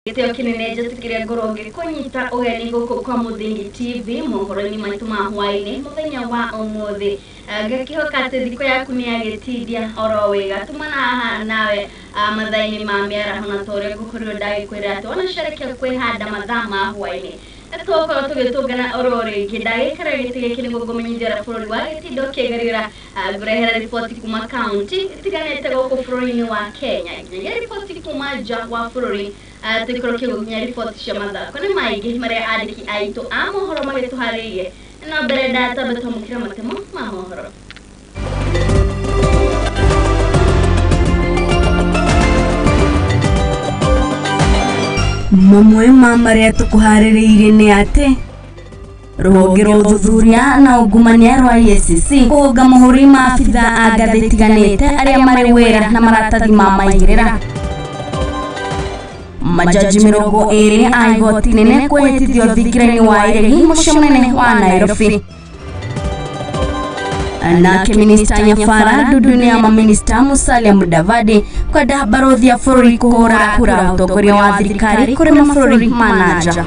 Gĩtĩo kĩnene njĩtĩkĩre ngorwo ngĩkũnyita ũgeni gũkũ kwa Mũthingi TV mohoro-inĩ maitũ ma hwaĩ-inĩ mũthenya wa ũmũthĩ. Ngakĩhoka atĩ thikũ yaku nĩ yagĩtindia oro wega. Tumana haha nawe mathaa-inĩ ma mĩaraho na ta ũrĩa ngũkorirwo ndagĩkwĩra atĩ wanacerekia kwĩhanda mathaa ma hwaĩ-inĩ tũgũkorwo tũgĩtũngana oro rĩngĩ. Ndagĩikara gĩtĩ gĩkĩ nĩguo ngũmenyithia ũrĩa bũrũri wa gĩtindo ũkĩgerera, ngũrehera riboti kuma kaunti itiganĩte gũkũ bũrũri-inĩ wa Kenya, nginyagia riboti kuma nja wa bũrũri, tũikũrũkie nginya riboti cia mathako. Nĩ maingĩ marĩa andĩki aitũ a mohoro magĩtũharĩirie, no mbere ndatambe twamũkĩre matemo ma mohoro. Mamwe ma marĩa tũkũharĩrĩirie nĩ atĩ rũhonge rwa ũthuthuria na ungumania rwa EACC kũhũnga mũhũri maabitha a ngathĩ itiganĩte arĩa marĩ wĩra na maratathi ma maigĩrĩra. Majaji 20 a igoti nene kwĩhĩtithio thingira-inĩ wa Iregi mũciĩ mũnene wa Nairobi. Nake minista Nyafara ndundu-inĩ ya maminista Musalia Mudavadi kwenda barũthi ya bũrũri kũhũra kura ũtongoria wa thirikari kũrĩ mabũrũri ma nanja.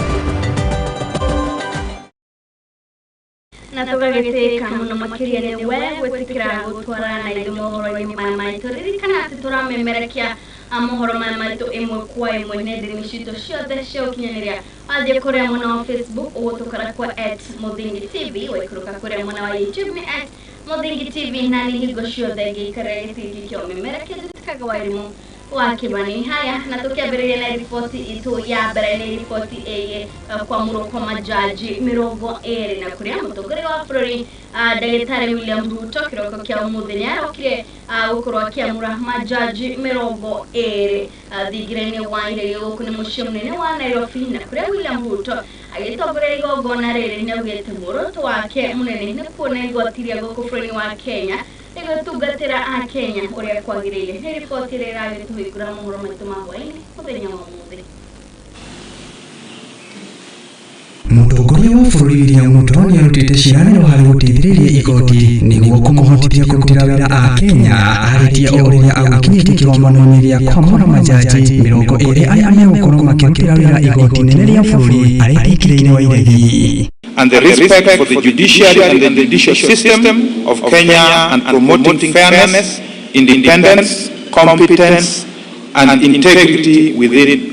Na tũgagĩtĩka mũno makĩria nĩ we gwĩtĩkĩra gũtwarana na ithuĩ mohoro-inĩ maya maitũ. Ririkana atĩ tũramemerekia mohoro maya maitũ ĩmwe kwa ĩmwe nenda-inĩ citũ ciothe cia ũkinyanĩria. Wathiĩ kũrĩa mwena wa Facebook ũgũtũkora kwa @Mũthingi TV, waikũrũka kũrĩa mwena wa YouTube nĩ @Mũthingi TV, na nĩ hingo ciothe ngĩikarĩra gĩtĩ gĩkĩ kĩa ũmemerekia njĩtĩkaga Wairimu wa Kĩmani. Haya, na tũkĩambĩrĩria na riboti itũ ya mbere, nĩ riboti ĩgiĩ kwamũrwo kwa majaji 20, na kũrĩa mũtongoria wa bũrũri ndagĩtarĩ William Ruto kĩroko kĩa ũmũthĩ nĩ arokire gũkorwo akĩamũra majaji 20 thingira-inĩ wa Iregi gũkũ nĩ mũciĩ mũnene wa Nairobi, na kũrĩa William Ruto agĩtongoria igongona rĩrĩ nĩ augĩte muoroto wake mũnene nĩ kuona igoti rĩa gũkũ bũrũri-inĩ wa Kenya rĩgĩtungatĩra akenya ũrĩa kwagĩrĩire. Nĩ riboti ĩrĩa ĩragĩtũhingũra mohoro maitũ ma hwaĩ-inĩ mũthenya wa ũmũthĩ. Mũtongoria wa bũrũri William Ruto nĩ arutĩte ciĩranĩro harĩ gũteithĩrĩria igoti nĩguo kũmũhotithia kũrutĩra wĩra Akenya. Arĩtie o rĩrĩa agũkinyĩtie kĩgomano-inĩ gĩa kwamũra majaji 20 arĩa megũkorwo makĩrutĩra wĩra igoti inene rĩa bũrũri arĩ thingira-inĩ wa Iregi. And the respect for the judiciary and the judicial system of Kenya, and promoting fairness, independence, competence, and integrity within.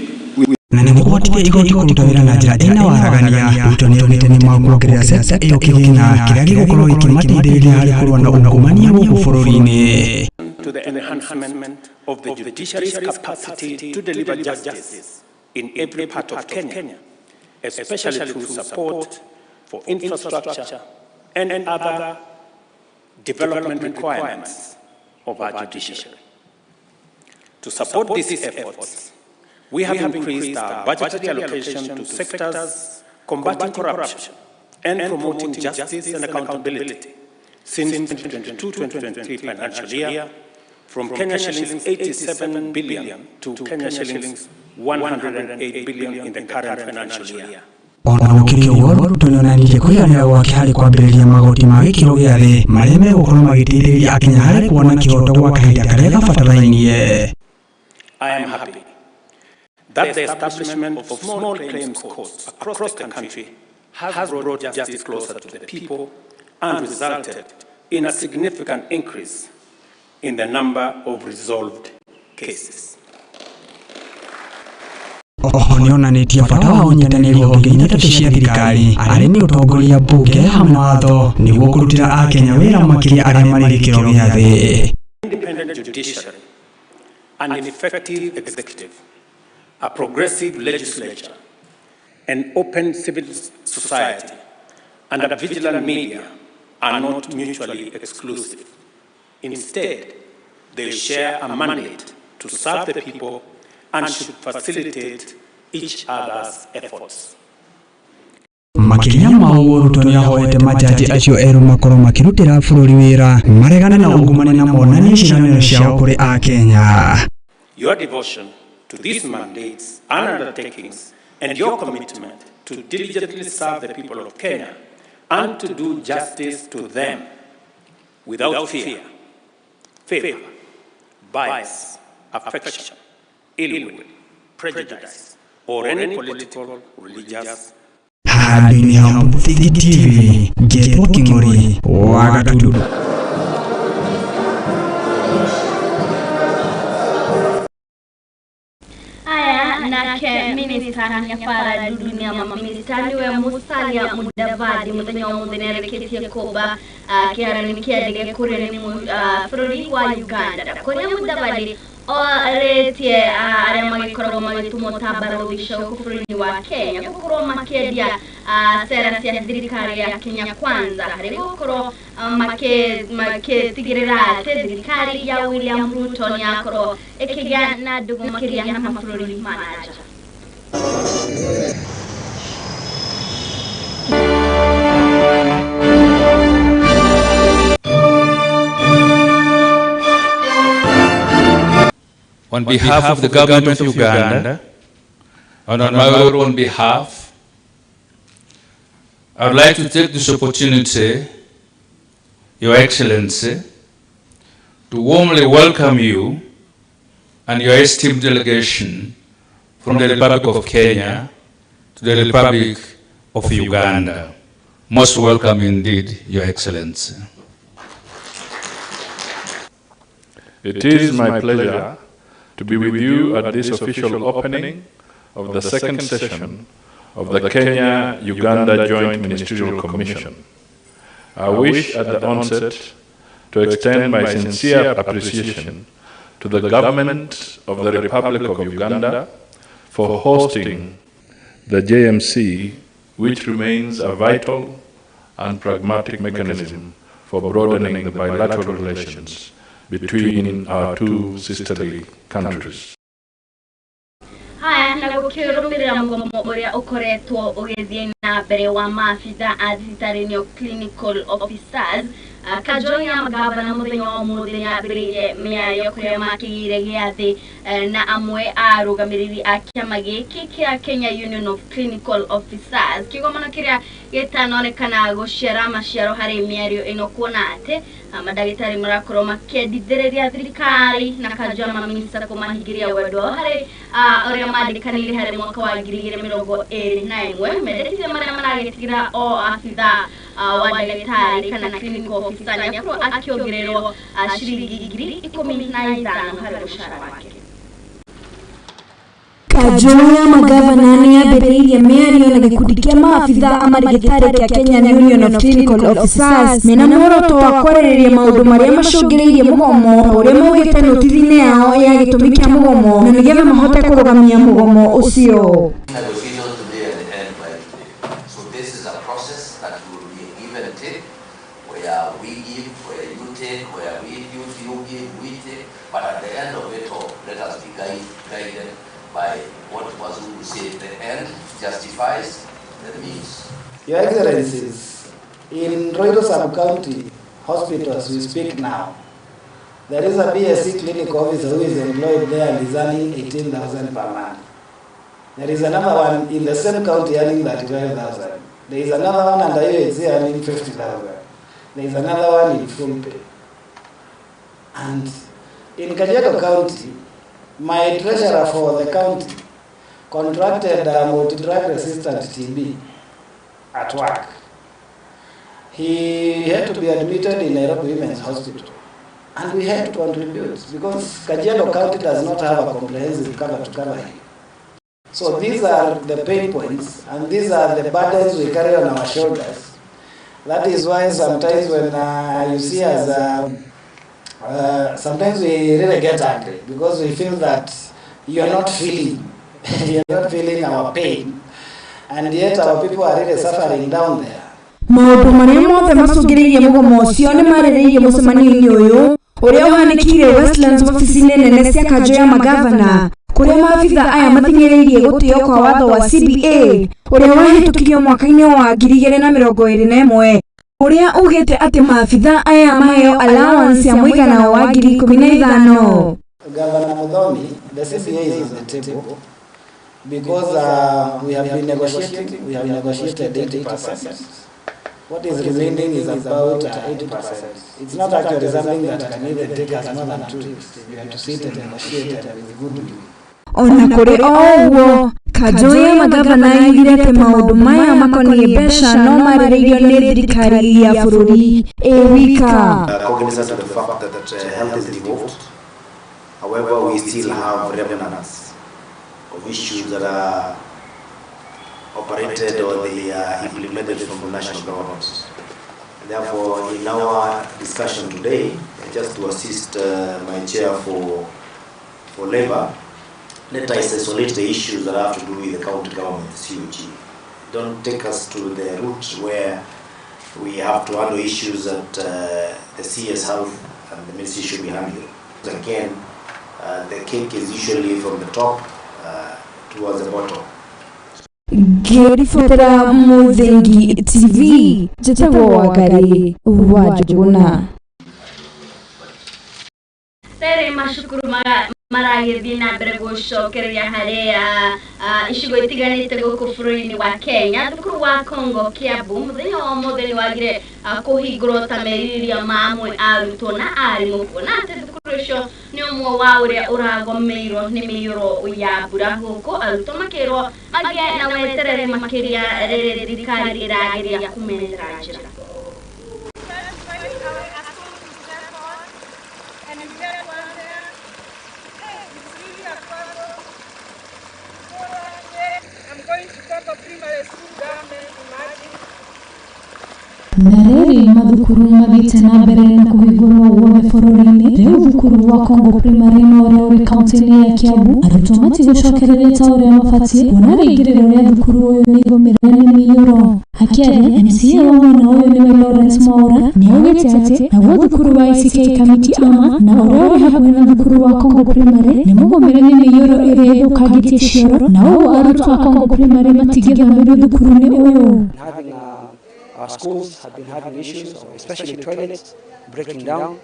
Na nĩguo kũhotithia igoti kũruta wĩra na njĩra ĩna waragania, Ruto nĩ augĩte nĩ makuongerera sector ĩyo kĩgĩna kĩrĩa gĩgũkorwo gĩkĩmateithĩrĩria harĩ kũrũa na ungumania gũkũ bũrũri-inĩ. To the enhancement of the judiciary's capacity to deliver justice in every part of Kenya, especially through support for infrastructure and other development requirements of our judiciary. To support these efforts, we have increased our budgetary allocation to sectors combating corruption and promoting justice and accountability since 2022-2023 financial year from Kenya shillings 87 billion to Kenya shillings 108 billion in the current financial year. Ona gũkĩrĩ ũguo, Ruto nĩonanirie kũiganĩra gwake harĩ kwambĩrĩria magoti ma gĩkĩro gĩa thĩ marĩa megũkorwo magĩteithĩrĩria akenya harĩ kuona kĩhoto gwa kahinda karĩa gabatarainie. I am happy that the establishment of small claims courts across the country has brought justice closer to the people and resulted in a significant increase in the number of resolved cases. Oho nĩonanĩtie bata wa ũnyitanĩri honge-inĩ ithatũ cia thirikari arĩ nĩ ũtongoria, mbunge hamwe na watho nĩguo kũrutĩra akenya wĩra makĩria arĩa marĩ gĩkĩro gĩa thĩ. Independent judiciary, an effective executive, a progressive legislature, an open civil society, and a vigilant media are not mutually exclusive. Instead, they share a mandate to serve the people and should facilitate each other's efforts. Makĩria ma ũguo, Ruto nĩahoete majaji acio erũ makorwo makĩrutĩra bũrũri wĩra, maregane na ungumania na monanie ciĩranĩro ciao kũrĩ akenya. Your devotion to these mandates and undertakings and your commitment to diligently serve the people of Kenya and to do justice to them without fear, favor, bias, affection, ill will, prejudice, or any political, religious. Handũ-inĩ ha Mũthingi TV, ngetwo Kĩng'ori wa Gatundu. Aya nake minista Nyafara Dudu nĩ mamĩnĩsta nĩwe Musalia Mudavadi mũthenya wa mũthĩ nĩarĩkĩtie kũmba kĩharo-inĩ kĩa ndege kũrĩa nĩ bũrũri wa Uganda kũrĩa Mudavadi orĩtie arĩa magĩkoragwo magĩtũmwo ta barothi cia gũkũ bũrũri-inĩ wa Kenya gũkorwo makĩendia cera cia thirikari ya Kenya Kwanza harĩ gũkorwo makĩtigĩrĩra atĩ thirikari ya William Ruto nĩyakorwo ĩkĩgĩa na ndũgũ makĩria na mabũrũri ma na nja. On behalf of the government of Uganda, and on my own behalf, I would like to take this opportunity, Your Excellency, to warmly welcome you and your esteemed delegation from the Republic of Kenya to the Republic of Uganda. Most welcome indeed, Your Excellency. It is my pleasure to be with you at this official opening of the second session of the Kenya-Uganda Joint Ministerial Commission. I wish at the onset to extend my sincere appreciation to the government of the Republic of Uganda for hosting the JMC, which remains a vital and pragmatic mechanism for broadening the bilateral relations between our two sisterly countries. Haya na gũkĩrũmĩrĩra mũgomo ũrĩa ũkoretwo ũgĩthiĩ na mbere wa maabitha a thibitarĩ nĩo clinical officers, kanjũ ya magavana mũthenya wa ũmũthĩ nĩyambĩrĩirie mĩario kũrĩa makĩgĩire gĩathĩ na amwe a arũgamĩrĩri a kĩama gĩkĩ kĩa Kenya Union of Clinical Officers, kĩgomano kĩrĩa gĩtanonekana gũciara maciaro harĩ mĩario ĩno kuona atĩ mandagĩtarĩ marakorwo makĩendithĩrĩria thirikari na kanjũ ya mamĩnĩsta kũmahingĩria wendo wao harĩ ũrĩa mandĩkanĩire harĩ mwaka wa 2021 mendetithia marĩa maragĩtigĩra o abitha wa ndagĩtarĩ kana clinical officer nĩakorwo akĩongererwo ciringi 15,000 harĩ mũcara wake. Kanjũ ya magavana nĩyambĩrĩirie mĩario na gĩkundi kĩa maabitha a marigĩtarĩ kĩa Kenya Union of Clinical Officers mena muoroto wa kwarĩrĩria maũndũ marĩa macũngĩrĩirie mũgomo ta ũrĩa maugĩte notithi-inĩ yao ya gĩtũmi kĩa mũgomo na nĩgetha mahote kũrũgamia mũgomo ũcio. Negotiations today and end by today. So this is a process that will be a give and take, where we give, where you take, where we give, you give, we take. But at the end of it all, let us be guided by what Wazungu say, the end justifies the means. Your Excellencies, in Ruiru Sub-County Hospital as we speak now, there is a BSc clinic officer who is employed there and is earning 18,000 per month. There is another one in the same county earning 35,000. There is another one under UHC earning 50,000. There is another one in full pay. And in Kajiado County, my treasurer for the county contracted a multi-drug resistant TB at work. He had to be admitted in Nairobi Women's Hospital. And we had to contribute because Kajiado County does not have a comprehensive cover to cover him. So these are the pain points and these are the burdens we carry on our shoulders. That is why sometimes when you see us, sometimes we really get angry because we feel that you are not feeling, you are not feeling our pain, and yet our people are really suffering down there. Maũndũ marĩa mothe macũngĩrĩirie mũgomo ũcio nĩ marĩrĩirio mũcemanio-inĩ ũyũ ũrĩa ũhanĩkĩire Westlands wabici-inĩ nene cia kanjũ ya magavana kũrĩa maabitha aya mathing'ĩrĩirie gũtĩo kwa watho wa CBA ũrĩa wahĩtũkirio mwaka-inĩ wa 2021 ũrĩa ugĩte atĩ maabitha aya maheo allowance ya mũigana wa 15,000. Governor Muthomi, the CBA is on the table because we have been negotiating, we have negotiated 80%. What is remaining is about 80%. It's not actually something that can even take us more than 2 weeks. We have to sit and negotiate and with goodwill. Ona kũrĩ o ũguo, Kanjũ ya magavana yugire atĩ maũndũ maya makoniĩ mbeca no marĩrĩirio nĩ thirikari ya bũrũri ĩ wika. Cognizant of the fact that health is devolved. However, we still have remnants of issues that are operated or they are implemented from the national government. Therefore, in our discussion today, just to assist my chair for labor, let us isolate the issues that have to do with the county government, the COG. Don't take us to the route where we have to handle issues that the CS Health and the ministry should be handling. Again, the cake is usually from the top towards the bottom. Ngĩribotera Mũthingi TV, njĩtagwo Wangari wa Njũgũna. Rĩrĩ macukuru maragĩthiĩ na mbere gũcokereria harĩa icigo itiganĩte gũkũ bũrũri-inĩ wa Kenya. Thukuru wa Kongo Kiambu mũthenya wa ũmũthĩ nĩ wagire kũhingũrwo ta merirĩria ma amwe arutwo na arimũ, kuona atĩ thukuru ũcio nĩ ũmwe wa ũrĩa ũragomeirwo nĩ mĩiyũro ya mbura gũkũ arutwo makĩrwo magĩe na wetereri makĩria rĩrĩ thirikari ĩrageria kũmenyera njĩra. Na rĩrĩ mathukuru mathiĩte na mbere na kũhingũrwo guothe bũrũri-inĩ, rĩu thukuru wa Kongo Primary na ũrĩa ũrĩ kaunti-inĩ ya Kiambu arutwo matigũcokereria ta ũrĩa mabatiĩ, kuona rĩingĩrĩro rĩa thukuru ũyũ nĩ igũmĩre nĩ mĩiyũro. Akĩaria, MCA wa mwena ũyũ nĩwe Lawrence Mwaura nĩaugĩte atĩ naguo thukuru wa ICK Kamiti Ama na ũrĩa ũrĩ hakuhĩ na thukuru wa Kongo Primary nĩ mũgũmĩre nĩ mĩiyũro ĩrĩa ĩthũkangĩtie cioro, na ũguo arutwo a Kongo Primary matingĩthamĩrio thukuru-inĩ ũyũ. Our schools have been having issues, especially toilets breaking down,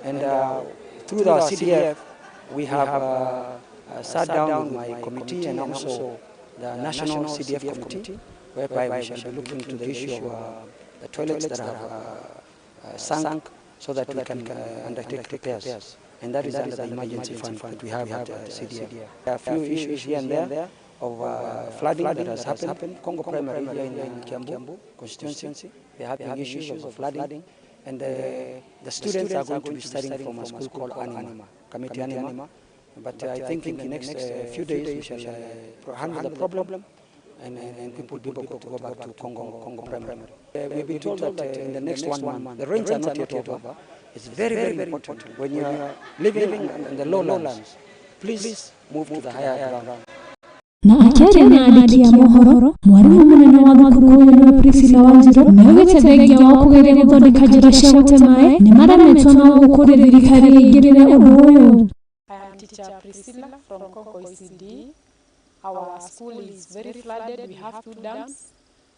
and through the CDF we have sat down with my committee and also the National CDF committee, whereby we shall be looking to the issue of the toilets that have sunk, so that we can undertake repairs, and that is under the emergency fund that we have at CDF. There are a few issues here and there of flooding that has happened. Congo Primary here in Kiambu constituency, they are having issues of flooding, and the students are going to be studying from a school called Anima, Committee Anima. But I think in the next few days we shall handle the problem, and people will be able to go back to Congo Primary. We've been told that in the next 1 month, the rains are not yet over. It's very, very important when you are living in the lowlands, please move to the higher ground. Na akĩaria na andĩki a mohoro, mwarimũ mũnene wa thukuru ũyũ nĩwe Priscilla Wanjiru nĩaugĩte thengia wao kũgeria gũthondeka njĩra cia gũte maĩ nĩmaremetwo na ũguo kũrĩ thirikari ĩingĩrĩre ũndũ ũyũ. I am teacher Priscilla from Congo ECD. Our school is very flooded. We have 2 dams.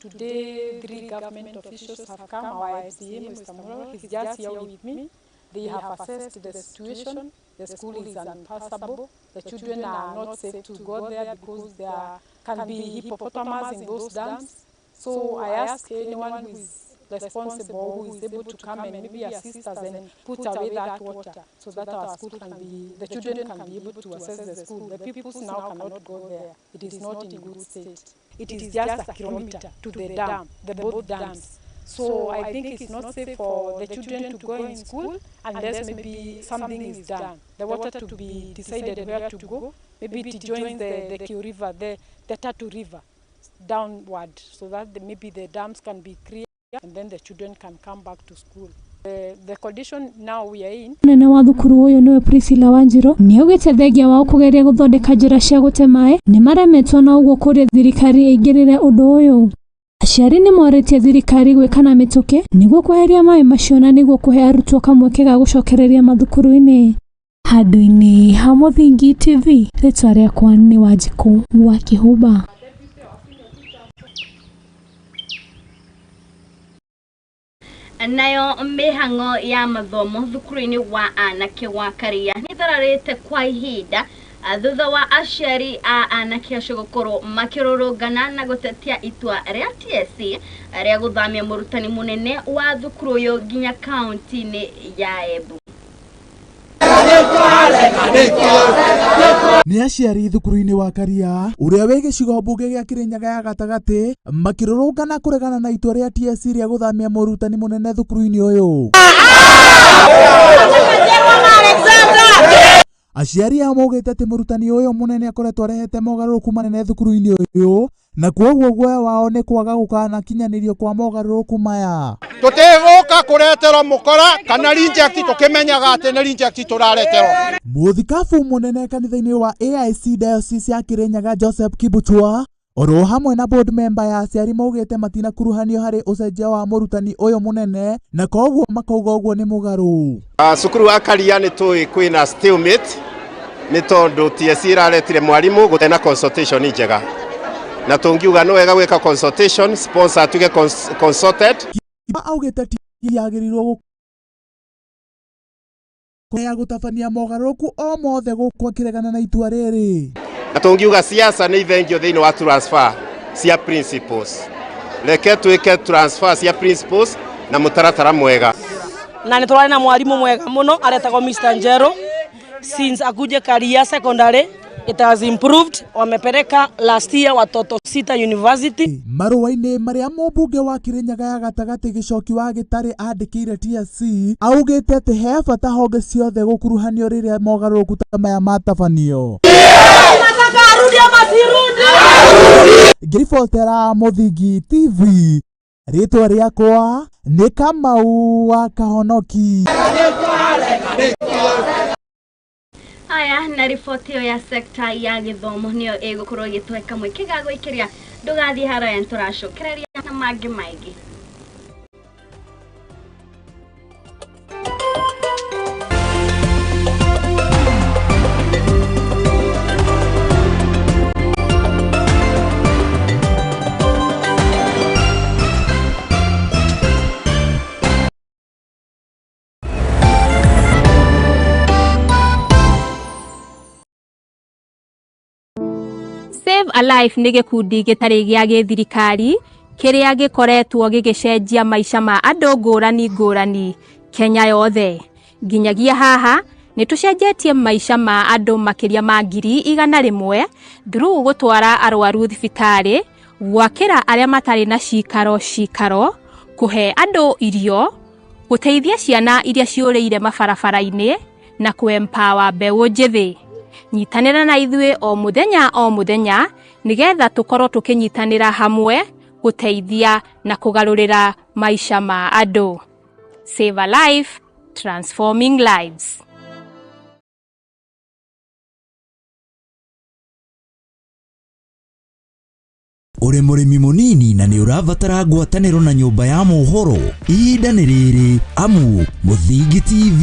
Today, 3 government officials have come. Our FCA, Mr. Muro, is just here with me. They have assessed the situation. The school is unpassable. The children are not safe to go there because there can be hippopotamus in those dams. So I ask anyone who is responsible, who is able to come and maybe assist us and put away that water so that our school can be, the children can be able to access the school. The pupils now cannot go there. It is not in good state. It is just a kilometer to the dam, the both dams. So I think it's not safe for the children to go in school unless maybe something is done. The water to be decided where to go. Maybe it joins the Kiu River, the Tatu River, downward, so that maybe the dams can be cleared and then the children can come back to school. The condition now we are in. Mũnene wa thukuru ũyũ nĩwe Priscilla Wanjiru nĩaugĩte thengia wao kũgeria gũthondeka njĩra cia gũte maĩ nĩmaremetwo na ũguo kũrĩa thirikari ĩingĩrĩre ũndũ ũyũ. Aciari nĩ morĩtie thirikari gwĩka na mĩtũkĩ nĩguo kweheria maĩ macio na nĩguo kũhe arutwo kamweke ga gũcokereria mathukuru-inĩ. Handũ-inĩ ha Mũthingi TV, rĩtwa rĩakwa nĩ Wanjikũ wa Kĩhumba. Nayo mĩhang'o ya mathomo thukuru-inĩ wa anake wa Karia nĩ thararĩte kwa ihinda thutha wa aciari a anake acio gũkorwo makĩrũrũngana na gũtetia itua rĩa TSC rĩa gũthamia mũrutani mũnene wa thukuru ũyũ nginya kaunti-inĩ ya Embu. Nĩ aciari thukuru-inĩ wa Karia ũrĩa wĩ gĩcigo mbunge gĩa Kirinyaga ya gatagatĩ makĩrũrũngana kũregana na itua rĩa TSC rĩa gũthamia mũrutani mũnene thukuru-inĩ ũyũ. Aciari aya maugĩte atĩ mũrutani ũyũ mũnene akoretwo arehete mogarũrũku manene thukuru-inĩ ũyũ na kwoguo guoya wao nĩ kwaga gũkanakinyanĩrio kwa mogarũrũku maya. Tũtigũka kũreterwo mũkora kana reject tũkĩmenyaga atĩ nĩ reject tũrareterwo. Mũthikabu mũnene kanitha-inĩ wa AIC Diocese ya Kirinyaga Joseph Kibuchwa oro hamwe na board member ya aciari maugĩte matinakuruhanio harĩ ũcenjia wa mũrutani ũyũ mũnene na koguo makauga ũguo nĩ mũgarũ. Cukuru wa Karia nĩ tũĩ kwĩna stalemate nĩ tondũ TSC ĩraretire mwarimũ gũtarĩ na consultation njega na tũngiuga nĩ wega gwĩka consultation sponsor atuge consulted. Augĩte TSC yagĩrĩirwo ya gũtabania mogarũrũku o mothe gũkũ akĩregana na itua rĩrĩ. Na tũngiuga siasa nĩ ithengio thĩinĩ wa transfer cia principals, reke twĩke transfer cia principals na mũtaratara mwega. Na nĩ tũrarĩ na mwarimũ mwega mũno aretagwo Mr. Njero. Since akuje Karia Secondary it has improved. Wamepeleka last year watoto 6 university. Marũa-inĩ marĩa mũmbunge wa Kirinyaga ya gatagatĩ Gĩcoki wa Gĩtarĩ andĩkĩire TSC augĩte atĩ he bata honge ciothe gũkuruhanio rĩrĩa mogarũrũku ta maya matabanio. Ngĩribotera Mũthingi TV, rĩtwa rĩakwa nĩ Kamau wa Kahonoki. Aya na riboti ĩyo ya sekta ya gĩthomo nĩyo ĩgũkorwo ĩgĩtũhe kamweke ga gwĩkĩria ndũgathiĩ haraya nĩtũracokereria na mangĩ maingĩ. Save a Life nĩ gĩkundi gĩtarĩ gĩa gĩthirikari kĩrĩa gĩkoretwo gĩgĩcenjia maica ma andũ ngũrani ngũrani Kenya yothe. Nginyagia haha nĩ tũcenjetie maica ma andũ makĩria ma 100,000 through gũtwara arwaru thibitarĩ, gwakĩra arĩa matarĩ na cikaro cikaro, kũhe andũ irio, gũteithia ciana iria ciũrĩire mabarabara-inĩ na kũ-empower mbeũ njĩthĩ. Nyitanĩra na ithuĩ o mũthenya nĩgetha tũkorwo tũkĩnyitanĩra hamwe gũteithia na kũgarũrĩra maica ma andũ. Save a Life, transforming lives. Ũrĩ mũrĩmi mũnini na nĩ ũrabatara ngwatanĩro na nyũmba ya mohoro, ihinda nĩ rĩrĩ amu Mũthingi TV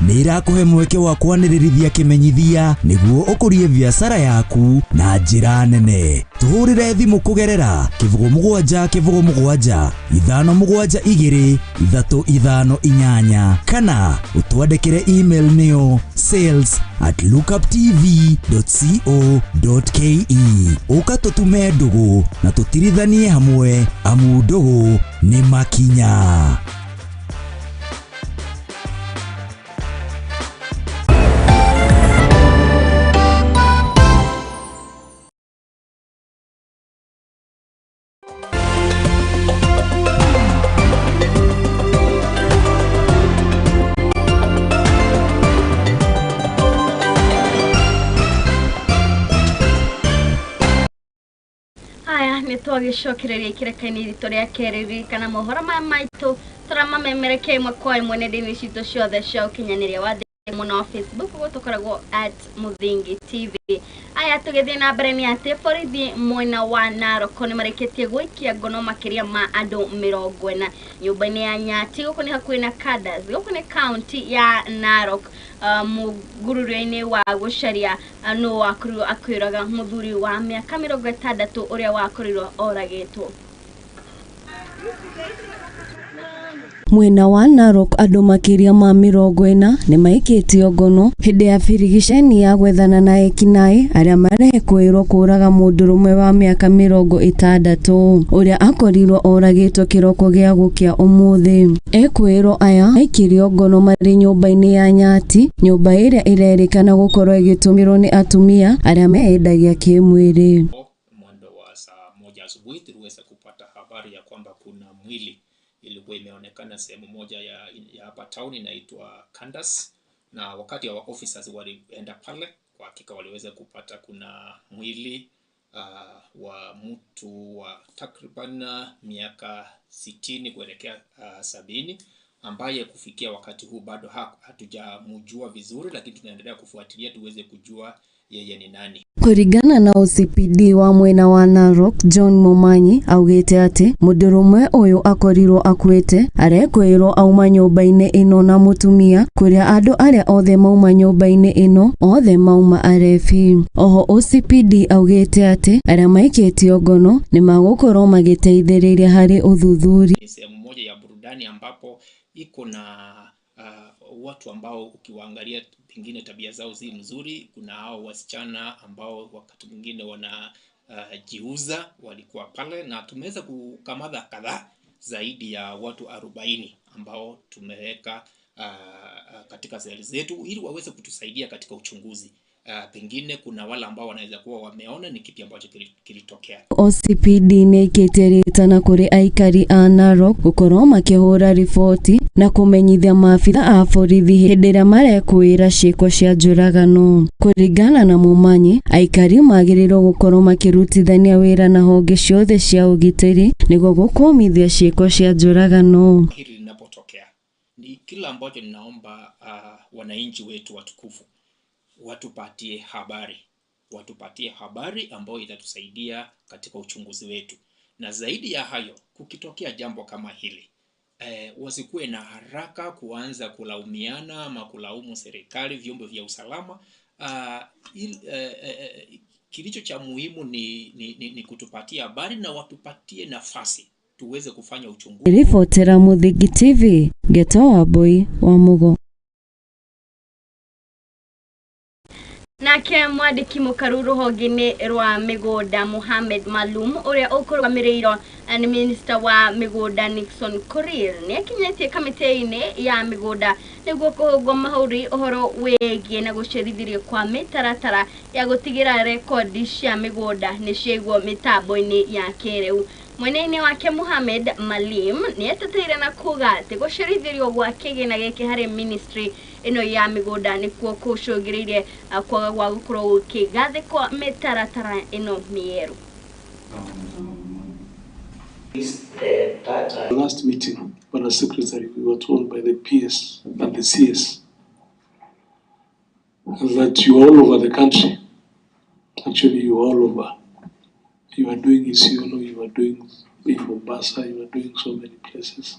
nĩ ĩrakũhe mweke wa kwanĩrĩrithia kĩmenyithia nĩguo ũkũrie biacara yaku na njĩra nene. Tũhũrĩre thimũ kũgerera 07 07 572 358 kana ũtwandĩkĩre email nĩyo sales@lookuptv.co.ke. Ũka tũtume ndũgũ na tũtirithanie hamwe amu ndũgũ nĩ makinya. Aya nĩ twagĩcokereria ikĩreka-inĩ ritũ rĩa kerĩ ririkana mohoro maya maitũ tũramamemerekia ĩmwe kwa ĩmwe nenda-inĩ citũ ciothe cia ũkinyanĩria wa thĩ mũno wa Facebook ũguo tũkoragwo @Mũthingi TV. Aya tũgĩthiĩ na mbere nĩ atĩ borithi mwena wa Narok nĩ marĩkĩtie gũikia ngono makĩria ma andũ 40 nyũmba-inĩ ya Nyati gũkũ nĩ hakuhĩ na Kadas, gũkũ nĩ kaunti ya Narok, mũgurũrio-inĩ wa gũcaria nũ wakorirwo akĩũraga mũthuri wa mĩaka 60 ũrĩa wakorirwo oragĩtwo. Mwena wa Narok andũ makĩria ma 40 nĩmaikĩtio ngono hĩndĩ ya birigiceni ya gwethana na ekinaĩ arĩa marekũĩrwo kũraga mũndũrũme wa mĩaka 60 ũrĩa akorirwo oragĩtwo kĩroko gĩa gũkĩa ũmũthĩ. Ekwĩrwo aya maikirio ngono marĩ nyũmba-inĩ ya Nyati, nyũmba ĩrĩa ĩrerĩkana gũkorwo ĩgĩtũmĩrwo nĩ atumia arĩa meyendagia kĩmwĩrĩ. Mwendo wa saa 1 asubuhi tuliweza kupata habari ya kwamba kuna mwili ilikuwa imeonekana sehemu moja ya hapa town inaitwa Kandas, na wakati wa officers walienda pale, kwa hakika waliweza kupata kuna mwili wa mtu wa takriban miaka 60 kuelekea 70 ambaye kufikia wakati huu bado hatujamjua vizuri, lakini tunaendelea kufuatilia tuweze kujua yeye ni nani. Kũringana na OCPD wa mwena wa Narok John Momanyi augĩte atĩ mũndũrũme ũyũ akorirwo akuĩte arekwĩrwo auma nyũmba-inĩ ĩno na mũtumia kũrĩa andũ arĩa othe mauma nyũmba-inĩ ĩno othe mauma arebi. Oho OCPD augĩte atĩ arĩa maikĩtio ngono nĩmagũkorwo magĩteithĩrĩria harĩ ũthuthuria. Ni sehemu moja ya burudani ambapo iko na watu ambao ukiwaangalia pengine tabia zao si mzuri. Kuna hao wasichana ambao wakati mwingine wanajiuza, walikuwa pale, na tumeweza kukamata kadhaa zaidi ya watu 40 ambao tumeweka katika seli zetu ili waweze kutusaidia katika uchunguzi. Pengine kuna wale ambao wanaweza kuwa wameona ni kipi ambacho kilitokea. OCPD nĩĩkĩte rĩtana kũrĩ aikari a Narok gũkorwo makĩhũra riboti na kũmenyithia maabitha a borithi hĩndĩ ĩrĩa marekũĩra ciĩko cia njũragano. Kũringana na Momanyi, aikari magĩrĩirwo gũkorwo makĩrutithania wĩra na honge ciothe cia ũgitĩri nĩguo gũkũmithia ciĩko cia njũragano. Hili linapotokea ni kila ambacho ninaomba wananchi wetu watukufu watupatie habari ambayo itatusaidia katika uchunguzi wetu. Na zaidi ya hayo, kukitokea jambo kama hili, wasikuwe na haraka kuanza kulaumiana ama kulaumu serikali, vyombo vya usalama. Kilicho cha muhimu ni kutupatia habari na watupatie nafasi tuweze kufanya uchunguzi. Ribotera Muthingi TV, Geto wa Boy wa Mugo. Nake mwandĩki mũkaru rũhonge-inĩ rwa mĩgũnda Mohamed Malum ũrĩa ũkũrũgamĩrĩirwo nĩ minista wa mĩgũnda Nixon Korir nĩakinyĩtie kamĩtĩ-inĩ ya mĩgũnda nĩguo kũhũngwo mahũri ũhoro wĩgiĩ na gũcerithĩrio kwa mĩtaratara ya gũtigĩra rekondi cia mĩgũnda nĩciaigwo mĩtambo-inĩ ya kĩrĩu. Mwena-inĩ wake Mohamed Malim nĩeteteire na kuga atĩ gũcerithĩrio gwa kĩgĩna gĩkĩ harĩ ministry ĩno ya mĩgũnda nĩkuo kũcũngĩrĩirie kwaga gwa gũkorwo gũkĩgathĩkwo mĩtaratara ĩno mĩerũ. The last meeting, when Secretary, we were told by the PS and the CS that you are all over the country. Actually, you are all over. You are doing Isiolo, you are doing in Mombasa, you are doing so many places.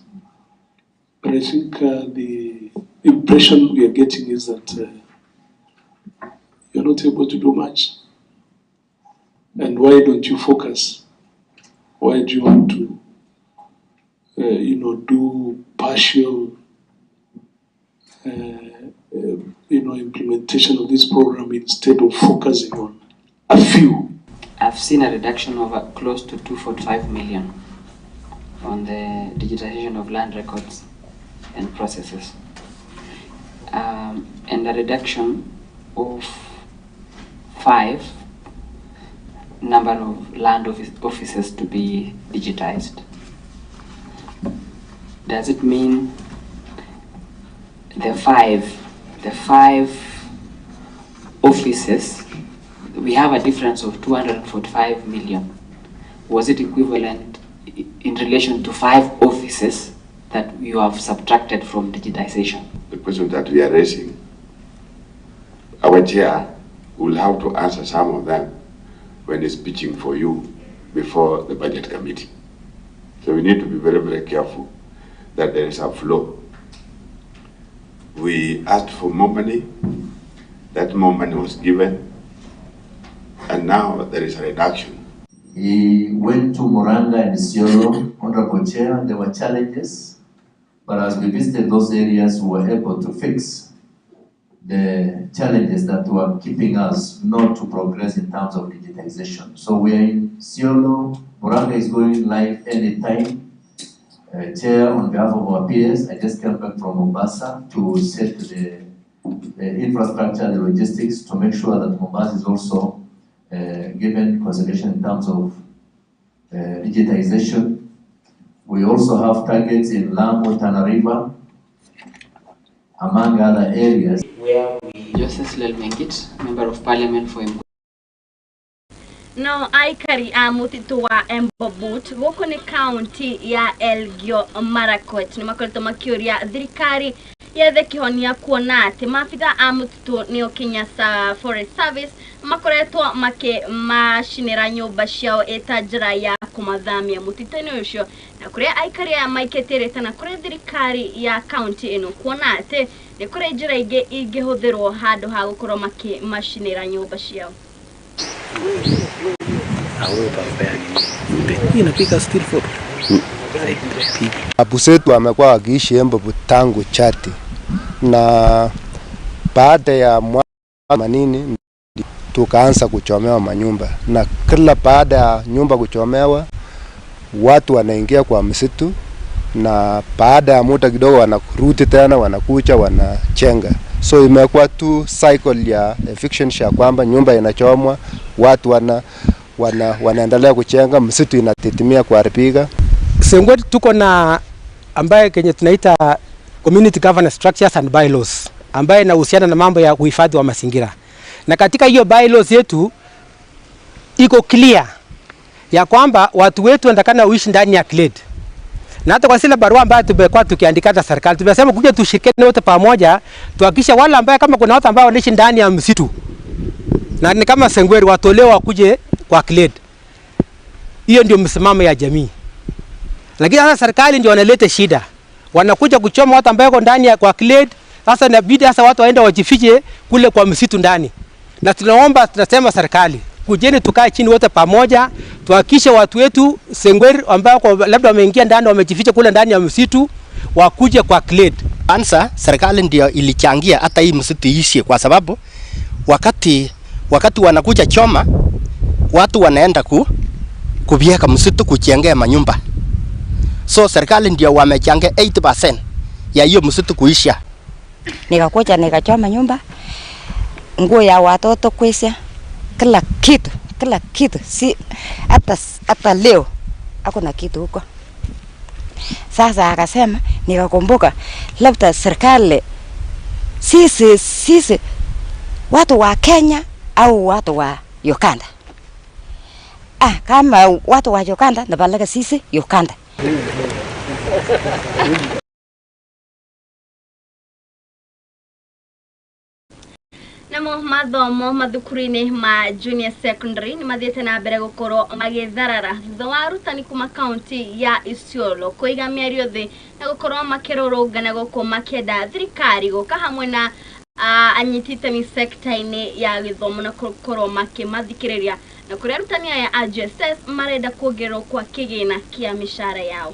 But I think the impression we are getting is that you are not able to do much. And why don't you focus? Why do you want to, do partial, implementation of this program instead of focusing on a few? I've seen a reduction of close to 2.5 million on the digitization of land records and processes, and a reduction of 5 number of land offices to be digitized. Does it mean the five offices, we have a difference of 245 million. Was it equivalent in relation to 5 offices that you have subtracted from digitization? The question that we are raising, our chair will have to answer some of them when he's pitching for you before the budget committee. So we need to be very, very careful that there is a flow. We asked for more money, that more money was given, and now there is a reduction. He went to Muranga and Isiolo, Honorable Chair. There were challenges, But as we visited those areas, we were able to fix the challenges that were keeping us not to progress in terms of digitization. So we are in Isiolo, Murang'a is going live anytime. Chair, on behalf of our peers, I just came back from Mombasa to set the infrastructure, the logistics, to make sure that Mombasa is also given consideration in terms of digitization. We also have targets in Lamu, Tana River, among other areas. Joseph Lelmengit, Member of Parliament for Embu. No aikari a mutitu wa Embobut guku ni kaunti ya Elgeyo Marakwet ni makoretwo makiuria thirikari yethe kihonia kuona ati maabitha a mutitu nio Kenya Forest Service makoretwo makimacinira nyumba ciao ita njira ya kumathamia mutitu-ini ucio na kuria aikari aya maiketie ritana kuri thirikari ya kaunti ino kuona ati ni kuri njira ingi ingihuthirwo handu ha gukorwo makimacinira nyumba ciao. Abusetu amekuwa wakiishi Embobut tangu chati, na baada ya mwaka 80 tukaanza kuchomewa manyumba, na kila baada ya nyumba kuchomewa watu wanaingia kwa msitu, na baada ya muda kidogo wanarudi tena, wanakuja wanachenga. So imekuwa tu cycle ya eviction ya kwamba nyumba inachomwa, watu wanaendelea kuchenga, msitu inatitimia kuharibika. Sengwet tuko na ambaye kenye tunaita community governance structures and bylaws ambaye inahusiana na mambo ya uhifadhi wa mazingira. Na katika hiyo bylaws yetu iko clear ya kwamba watu wetu wanatakana uishi ndani ya clade. Na hata kwa zile barua ambayo tumekuwa tukiandika na serikali tumesema kuja tushirikiane wote pamoja tuhakikishe wale ambao kama kuna watu ambao wanaishi ndani ya msitu na ni kama Sengweri watolewa wakuje kwa clade. Hiyo ndio msimamo ya jamii. Lakini sasa serikali ndio wanaleta shida. Wanakuja kuchoma watu ambao wako ndani ya kwa clade. Sasa inabidi sasa watu waende wajifiche kule kwa msitu ndani. Na tunaomba, tunasema serikali, kujeni tukae chini wote pamoja, tuhakikishe watu wetu Sengweri ambao labda wameingia ndani wamejificha kule ndani ya msitu wakuje kwa clade. Kwanza serikali ndio ilichangia hata hii msitu iishe, kwa sababu wakati wanakuja choma watu wanaenda kubieka msitu kuchengea manyumba. So serikali ndio wamechangia 80% ya hiyo msitu kuisha. Nikakuja nikachoma nyumba, nguo ya watoto kuisha, kila kitu, si hata leo hakuna kitu huko. Sasa akasema, nikakumbuka labda serikali sisi watu wa Kenya au watu wa Uganda. Kama watu wa Uganda napeleka sisi Uganda. Namo mathomo mathukuru-inĩ ma junior secondary nĩ mathiĩte na mbere gũkorwo magĩtharara thutha wa arutani kuma kaunti ya Isiolo kũiga mĩario thĩ na gũkorwo makĩrũrũngana gũkũ makĩenda thirikari gũka hamwe na anyiti itemi sekta-inĩ ya gĩthomo na gũkorwo makĩmathikĩrĩria na kũrĩa arutani aya a JSS marenda kuongererwo kwa kĩgĩna kĩa mĩcara yao.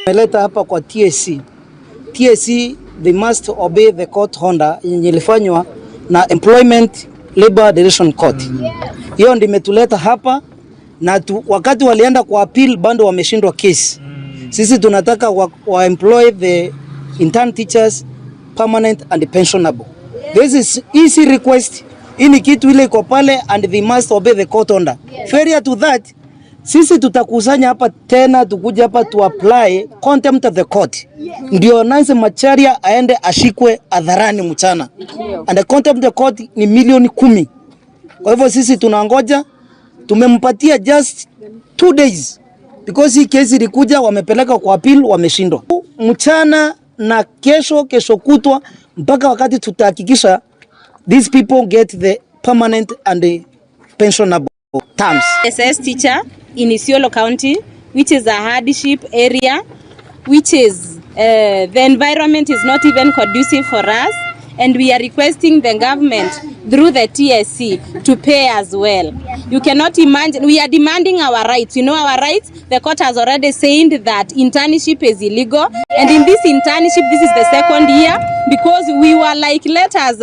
Meleta hapa kwa TSC. TSC they must obey the court order yenye ilifanywa na Employment Labor Relation Court. Hiyo ndio imetuleta hapa, na wakati walienda kwa appeal bado wameshindwa case. Sisi tunataka wa employ the intern teachers permanent and pensionable. This is easy request. Hii ni kitu ile iko pale and they must obey the court order. Failure to that, sisi tutakusanya hapa tena tukuje hapa to apply contempt of the court. Ndio Nancy Macharia aende ashikwe hadharani mchana. And the contempt of the court ni milioni 10. Kwa hivyo sisi tunangoja, tumempatia just 2 days because hii kesi ilikuja wamepeleka kwa appeal wameshindwa. Mchana na kesho kutwa mpaka wakati tutahakikisha these people get the permanent and the pensionable terms. SS teacher in Isiolo County, which is a hardship area, which is the environment is not even conducive for us. And we are requesting the government through the TSC to pay as well. You cannot imagine, we are demanding our rights. You know our rights? The court has already said that internship is illegal. And in this internship, this is the second year, because we were like, let us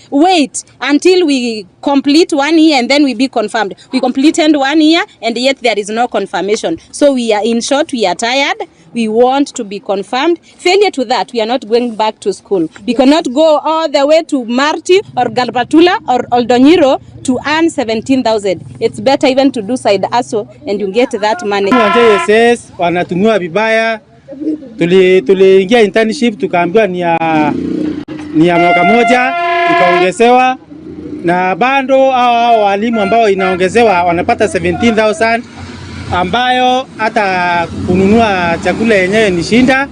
wait until we complete 1 year and then we be confirmed. We completed 1 year and yet there is no confirmation. So we are, in short, we are tired. We want to be confirmed. Failure to that, we are not going back to school. We cannot go all the way to Marti or Garbatula or Oldonyiro to earn 17,000. It's better even to do side hustle and you get that money. JSS wanatumiwa vibaya. Tuliingia internship tukaambiwa ni ya mwaka moja, ikaongezewa na bado hao walimu ambao inaongezewa wanapata 17,000 ambayo hata kununua chakula yenyewe ni shinda.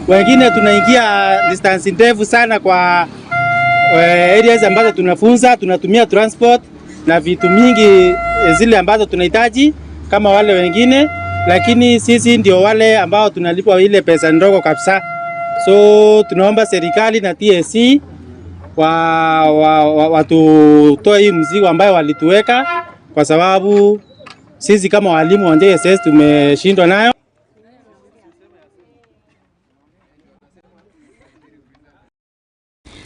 Wengine tunaingia distance ndefu sana kwa areas ambazo tunafunza, tunatumia transport na vitu mingi zile ambazo tunahitaji kama wale wengine, lakini sisi ndio wale ambao tunalipwa ile pesa ndogo kabisa. So tunaomba serikali na TSC watutoe hii mzigo ambayo walituweka, kwa sababu sisi kama walimu wa JSS tumeshindwa nayo.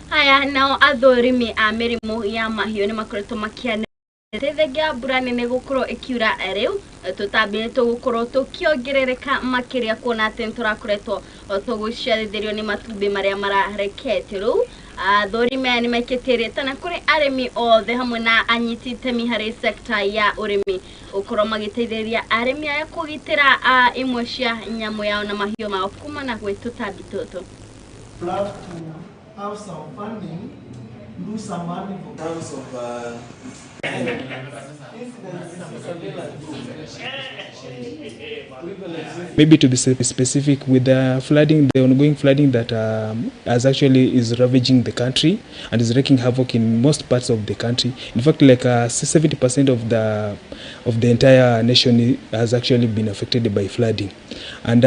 Haya, nao athũrimi a mĩrimũ ya mahiũ nĩ makoretwo makĩanĩrĩra mbura nene gũkorwo ĩkiura rĩu tũtambi nĩ tũgũkorwo tũkĩongerereka makĩria kuona atĩ nĩ tũrakoretwo tũgũciarithĩrio nĩ matumbĩ marĩa mararekete rĩu. Athũrimi aya nĩ maikĩtie rĩtana kũrĩ arĩmi othe hamwe na anyiti itemi harĩ sekta ya ũrĩmi gũkorwo magĩteithĩrĩria arĩmi aya kũgitĩra imwe cia nyamũ yao na mahiũ mao kumana gwĩ tũtambi tũtũ. Have some funding, do some money for terms of maybe to be specific with the flooding, the ongoing flooding that has actually is ravaging the country and is wreaking havoc in most parts of the country. In fact, like 70% of the entire nation has actually been affected by flooding. And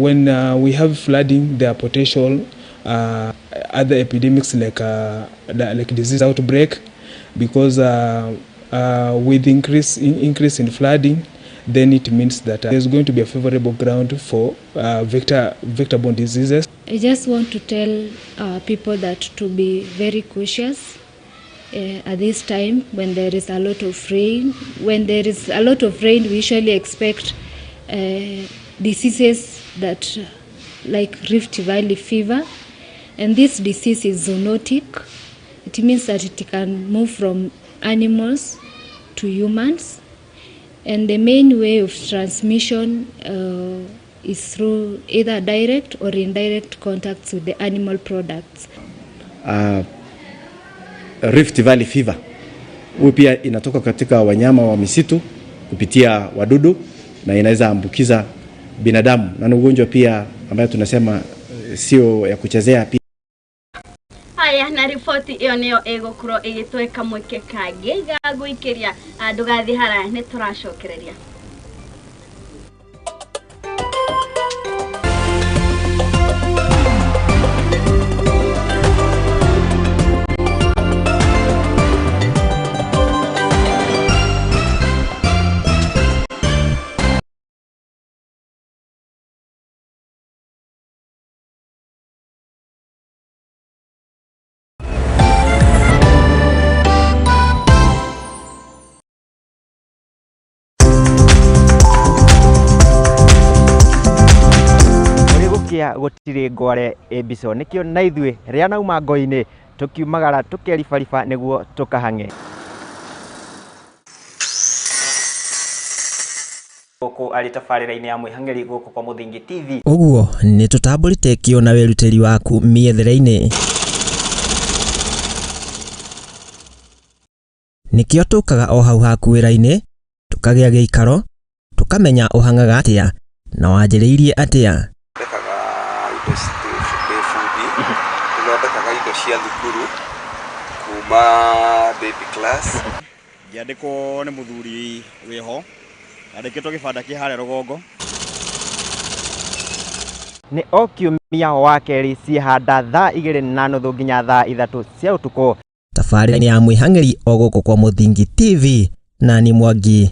when we have flooding, there are potential other epidemics like disease outbreak, because with increase in flooding, then it means that there's going to be a favorable ground for vector-borne diseases. I just want to tell people that to be very cautious at this time when there is a lot of rain. When there is a lot of rain, we usually expect diseases that like Rift Valley fever. And this disease is zoonotic. It means that it can move from animals to humans. And the main way of transmission is through either direct or indirect contacts with the animal products. Rift Valley fever huyu pia inatoka katika wanyama wa misitu kupitia wadudu na inaweza ambukiza binadamu, na ni ugonjwa pia ambayo tunasema sio ya kuchezea pia. Haya, na riboti iyo niyo igukorwo igitweka mweke kangi ga guikiria ndugathi haraya ni turacokereria. Gutire ngware mbico nikio na ithuĩ rĩa nauma ngo-inĩ tukiumagara tukeribariba nĩguo tukahang'e gũkũ arĩ tabarĩra-inĩ ya mwĩhang'eri gũkũ kwa Mũthingi TV. Ũguo nĩ tũtambũrĩte kĩo na wĩrutĩri waku mĩethere-inĩ, nĩkĩo tũkaga o hau haku wĩra-inĩ tũkagĩa gĩikaro tũkamenya ũhang'aga atĩa na wanjĩrĩirie atĩa. Thondekaga indo cia thukuru kuma baby class. Ngĩandĩkwo nĩ mũthuri wĩho andĩkĩtwo gĩbanda kĩ harĩa rũgongo. Nĩ o kiumia wa kerĩ ciehanda thaa 2:30 nginya thaa 3 cia ũtukũ. Tabarĩra ya mwĩhang'ĩri o gũkũ kwa Mũthingi TV na ni Mwangi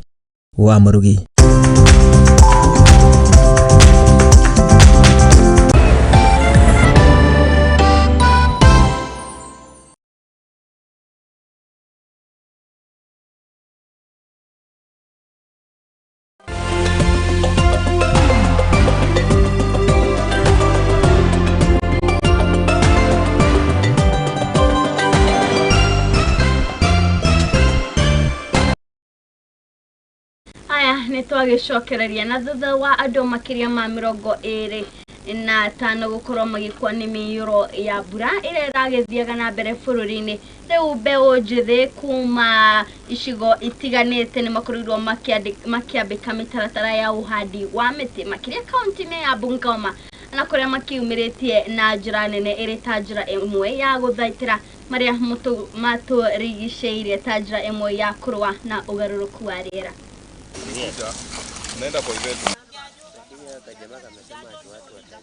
wa Mũrugi. Aya nĩ twagĩcokereria na thutha wa andũ makĩria ma 25 gũkorwo magĩkua nĩ mĩiyũro ya mbura ĩrĩa ĩragĩthiaga na mbere bũrũri-inĩ. Rĩu mbeũ njĩthĩ kuma icigo itiganĩte nĩ makorirwo makĩambĩka mĩtaratara ya ũhandi wa mĩtĩ makĩria kaunti-inĩ ya Bungoma na kũrĩa makiumĩrĩtie na njĩra nene ĩrĩ ta njĩra ĩmwe ya gũthaitĩra marĩa matũrigicĩirie ta njĩra ĩmwe ya kũrũa na ũgarũrũku wa rĩera.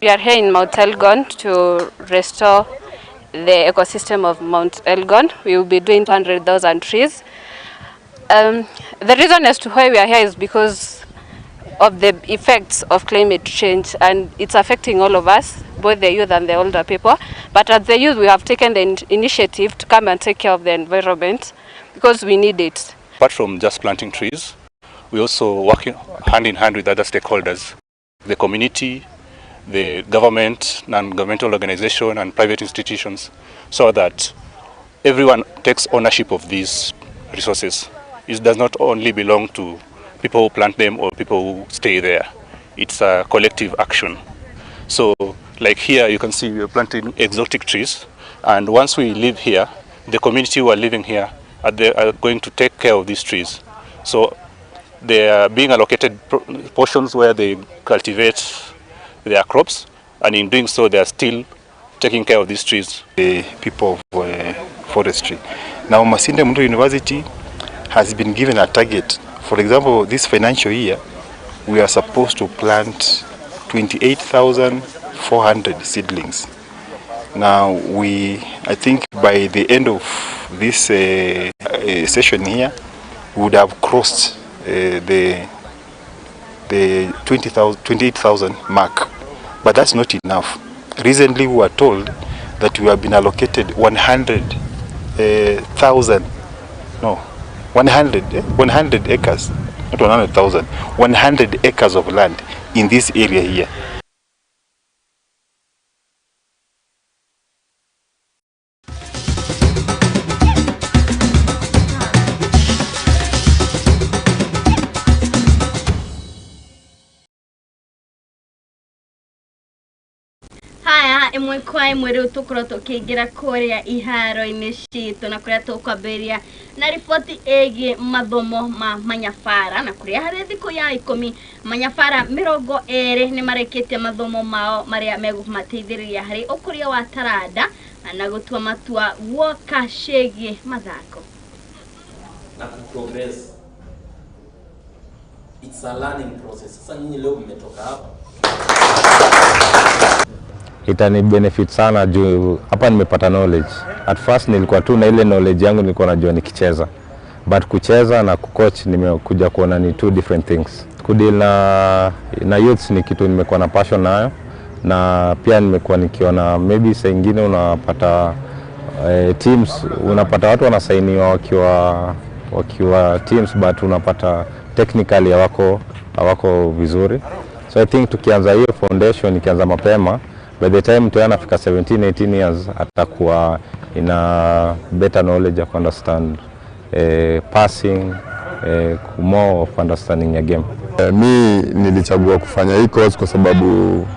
We are here in Mount Elgon to restore the ecosystem of Mount Elgon. We will be doing 200,000 trees. The reason as to why we are here is because of the effects of climate change, and it's affecting all of us, both the youth and the older people. But as the youth, we have taken the initiative to come and take care of the environment because we need it. Apart from just planting trees, we also work hand in hand with other stakeholders, the community, the government, non-governmental organization and private institutions, so that everyone takes ownership of these resources. It does not only belong to people who plant them or people who stay there. It's a collective action. So like here, you can see we are planting exotic trees, and once we live here, the community who are living here are going to take care of these trees. So they are being allocated portions where they cultivate their crops, and in doing so, they are still taking care of these trees. The people of forestry. Now, Masinde Muliro University has been given a target. For example, this financial year, we are supposed to plant 28,400 seedlings. Now, I think by the end of this session here, we would have crossed the 28,000 mark, but that's not enough. Recently, we were told that we have been allocated 100,000, no, 100 acres, not 100,000, 100 acres of land in this area here. Haya ĩmwe kwa ĩmwe rĩu tũkorwo tũkĩingĩra kũrĩa iharo-inĩ citũ na kũrĩa tũkwambĩrĩria na riboti ĩgiĩ mathomo ma manyabara na kũrĩa harĩ thikũ ya 10 manyabara 20 nĩ marĩkĩtie mathomo mao marĩa megũmateithĩrĩria harĩ ũkũria wa taranda na gũtua matua guoka ciĩgiĩ mathako na kuprogress. It's a learning process. Sasa nyinyi leo mmetoka hapa itani benefit sana juu hapa nimepata knowledge. At first nilikuwa tu na ile knowledge yangu nilikuwa najua nikicheza, but kucheza na kucoach nimekuja kuona ni two different things. Kudeal na youths ni kitu nimekuwa na passion nayo, na pia nimekuwa nikiona maybe saa nyingine unapata teams, unapata watu wanasainiwa wakiwa teams, but unapata technically hawako vizuri. So I think tukianza hiyo foundation, ikianza mapema, by the time mtu anafika 17, 18 years atakuwa ina better knowledge of understand passing, more of understanding ya game. Mi nilichagua kufanya hii course kwa sababu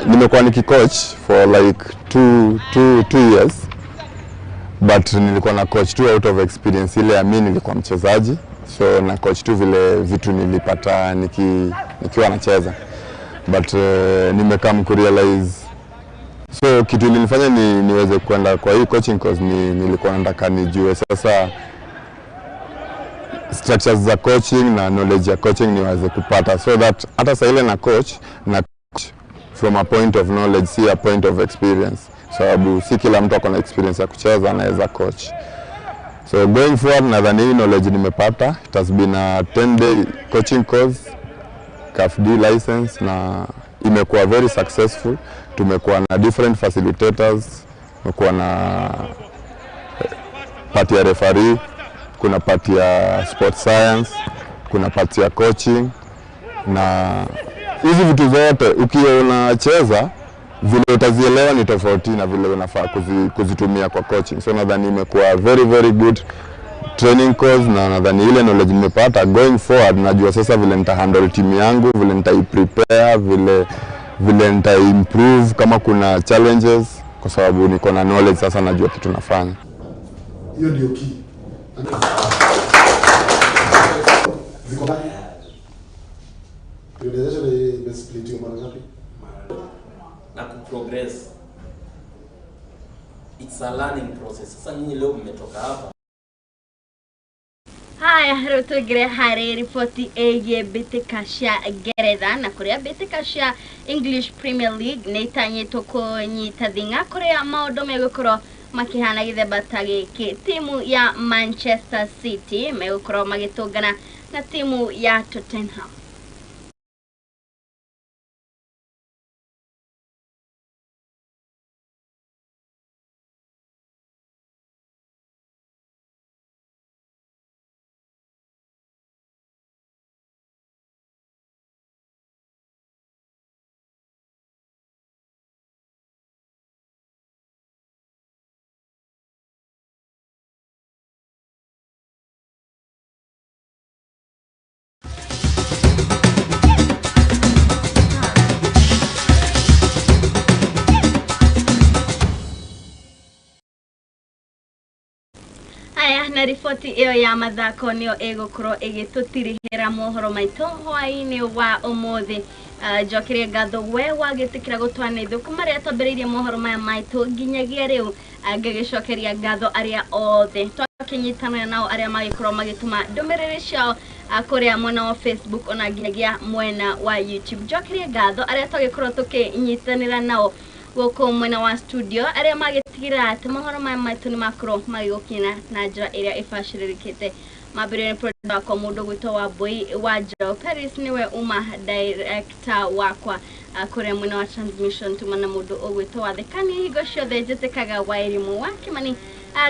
nimekuwa nikicoach for like two years, but nilikuwa na coach tu out of experience ile ya mi nilikuwa mchezaji, so na coach tu vile vitu nilipata nikiwa nacheza. But nimekam kurealize, so kitu ilinifanya niweze kwenda kwa hii coaching course ni nilikuwa nataka nijue sasa structures za coaching na knowledge ya coaching niweze kupata, so that hata saa ile na coach from a point of knowledge, si a point of experience, sababu si kila mtu akona experience ya kucheza anaweza coach. So going forward, nadhani hii knowledge nimepata, it has been a 10-day coaching course, CAF D license, na imekuwa very successful. Tumekuwa na different facilitators, tumekuwa na part ya referee, kuna part ya sport science, kuna part ya coaching, na hizi vitu zote ukiwa unacheza vile utazielewa ni tofauti na vile unafaa kuzitumia kwa coaching. So nadhani imekuwa very very good training course, na nadhani ile knowledge nimepata going forward, najua sasa vile nita handle team yangu, vile nita prepare, vile nita improve kama kuna challenges, kwa sababu niko na knowledge sasa, najua kitu nafanya. Hiyo ndio key. Ziko ngapi? Periodization imesplit mara ngapi? Na kuprogress. It's a learning process. Sasa nyinyi leo mmetoka hapa. Haya, rĩu tũingĩre harĩ riboti ĩgiĩ mbĩtĩka cia Ngeretha na kũrĩa mbĩtĩka cia English Premier League nĩ itanyĩtwo kũnyita thing'a kũrĩa maũndũ megũkorwo makĩhana gĩthemba ta gĩkĩ. Timu ya Manchester City megũkorwo magĩtũngana na timu ya Tottenham. Na riboti ĩyo ya mathako nĩyo ĩgũkorwo ĩgĩtũtirihĩra mohoro maitũ hwaĩ-inĩ wa ũmũthĩ. Njokerie ngatho we wagĩtĩkĩra gũtwana ithuĩ kuma rĩrĩa twambĩrĩirie mohoro maya maitũ nginyagia rĩu. Ngĩgĩcokeria ngatho arĩa othe twakĩnyitanĩra nao arĩa magĩkorwo magĩtũma ndũmĩrĩri ciao kũrĩa mwena wa Facebook ona nginyagia mwena wa YouTube. Njokerie ngatho arĩa twagĩkorwo tũkĩnyitanĩra nao gũkũ mwena wa studio arĩa magĩtigĩrĩra atĩ mohoro maya maitũ nĩ makorwo magĩgũkinyĩra na njĩra ĩrĩa ĩbacĩrĩrĩkĩte. Mambĩrĩrio nĩ producer wakwa mũndũ gwĩtwo Wambui wa Njaũ Paris nĩwe uma director wakwa kũrĩa mwena wa transmission tuma na mũndũ ũgwĩtwo Wathekani. Hingo ciothe njĩtĩkaga wa Irimũ wa Kĩmani,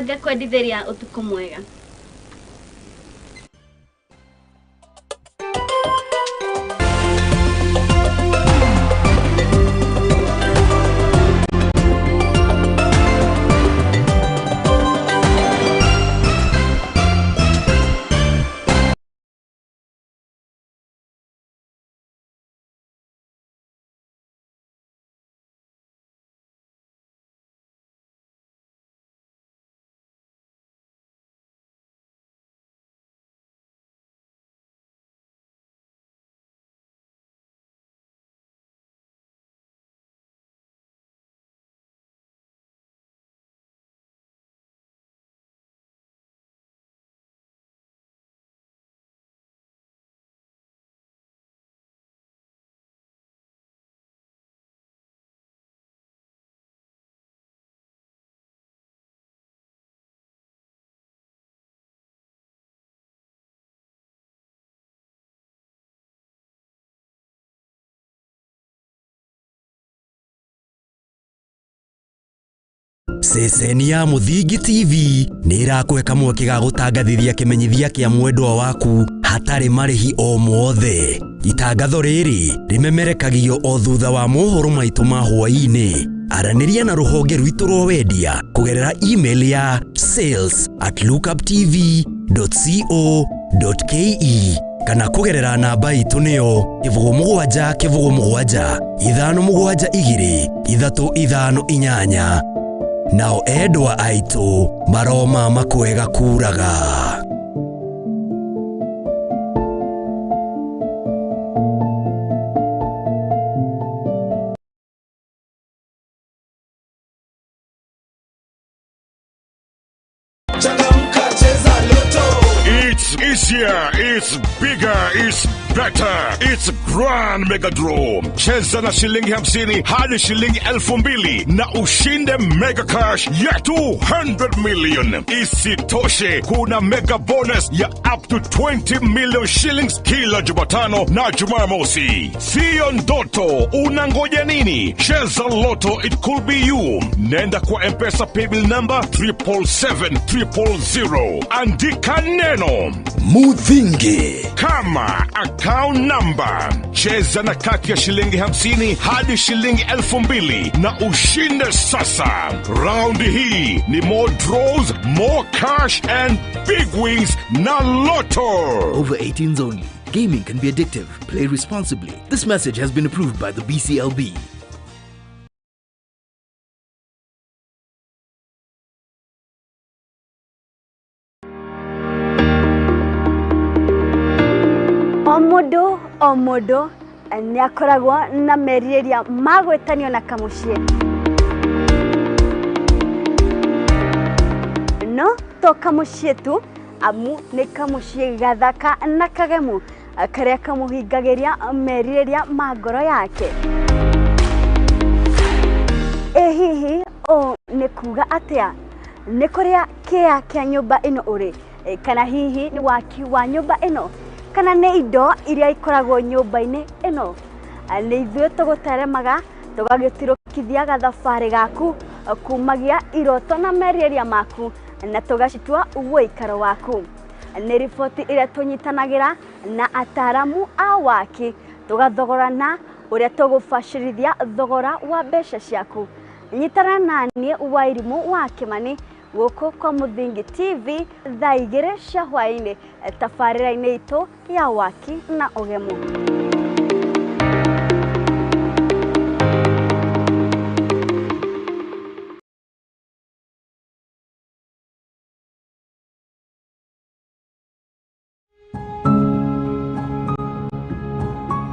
ngakwendithĩria ũtukũ mwega. Ceceni ya Mũthingi TV nĩ ĩrakũhe kamweke ga gũtangathithia kĩmenyithia kĩa mwendwa waku hatarĩ marĩhi o mothe. Itangatho rĩrĩ rĩmemerekagio o thutha wa mohoro maitũ ma hwaĩ-inĩ. Aranĩria na rũhonge rwitũ rwa wendia kũgerera email ya sales@lookuptv.co.ke kana kũgerera namba itũ nĩyo 07 07 572 358. Nao endwa aitũ maroma makwega kuraga. Changamka, cheza Lotto. It's This year it's bigger, it's better, it's grand mega draw. Cheza na shilingi 50 hadi shilingi 2,000 na ushinde mega cash ya 200 million. Isitoshe, kuna mega bonus ya up to 20 million shillings kila Jumatano na Jumamosi. Sio ndoto, unangoja nini? Cheza Lotto, it could be you. Nenda kwa M-Pesa paybill number 777 000. Andika neno Muthingi kama account number. Cheza na kati ya shilingi 50 hadi shilingi 2,000 na ushinde sasa. Round hii ni more draws, more cash and big wins na Lotto. Over 18s only. Gaming can be addictive. Play responsibly. This message has been approved by the BCLB. O mũndũ nĩ akoragwo na merirĩria ma gwĩtanio na kamũciĩ, no to kamũciĩ tu, amu nĩ kamũciĩ gathaka na kagemu karĩa kamũhingagĩria merirĩria ma ngoro yake. Ĩ hihi ũũ nĩ kuga atĩa? Nĩ kũrĩa kĩa kĩa nyũmba ĩno ũrĩ, kana hihi nĩ waki wa nyũmba ĩno, kana nĩ indo iria ikoragwo nyũmba-inĩ ĩno? Nĩ ithuĩ tũgũteremaga tũgagĩtirũkithia gathabarĩ gaku kumagia iroto na merirĩria maku na tũgacitua ũikaro waku. Nĩ riboti ĩrĩa tũnyitanagĩra na ataramu a waki tũgathogorana ũrĩa tũgũbacĩrithia thogora wa mbeca ciaku. Nyitana na niĩ Wairimũ wa Kĩmani gũkũ kwa Muthingi TV thaa 2 cia hwaĩ-inĩ tabarĩra-inĩ itũ ya waki na ũgemu.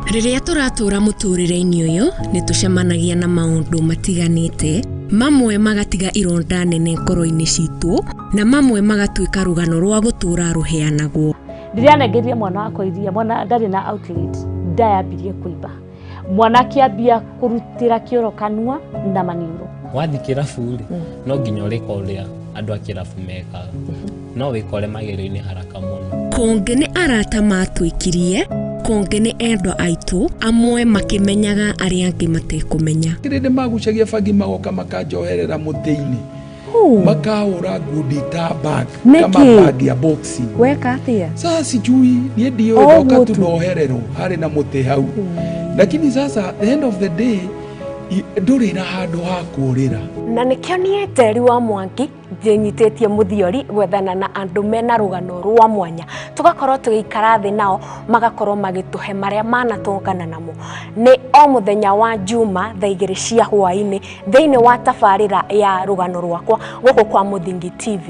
Rĩrĩa tũratũra mũtũrĩre-inĩ ũyũ nĩ tũcemanagia na maũndũ matiganĩte, mamwe magatiga ironda nene ngoro-inĩ citũ na mamwe magatuĩka rũgano rwa gũtũra rũheanagwo. Ndĩranengeria mwana wakwa iria, mwana ndarĩ na outlet, ndayambirie kũimba, mwana akĩambia kũrutĩra kĩoro kanua na maniũrũ. Wathiĩ kĩrabu rĩ, no nginya ũrĩka ũrĩa andũ a kĩrabu mekaga, no wĩkore magerio-inĩ haraka mũno. Kũngĩ nĩ arata matwĩkirie, kũngĩ nĩ endwa aitũ, amwe makĩmenyaga arĩa angĩ matekũmenya. Kĩrĩndĩ magucagia bangi magoka makanjoherera mũtĩ-inĩ, makahũra ngundi ta bag kama bag ya boxing. Weka atia? Sasa sijui niĩ ndiũĩ, ndoka tu nohererwo harĩ na mũtĩ hau, lakini sasa the end of the day ndũrĩ na handũ ha kũũrĩra. Na nĩkĩo niĩ Njeri wa Mwangi njĩnyitĩtie mũthiori gwethana na andũ mena rũgano rwa mwanya, tũgakorwo tũgĩikara thĩ nao magakorwo magĩtũhe marĩa manatũngana namo. Nĩ o mũthenya wa Juma thaa 2 cia hwaĩ-inĩ thĩinĩ wa tabarĩra ya rũgano rwakwa gũkũ kwa Muthingi TV.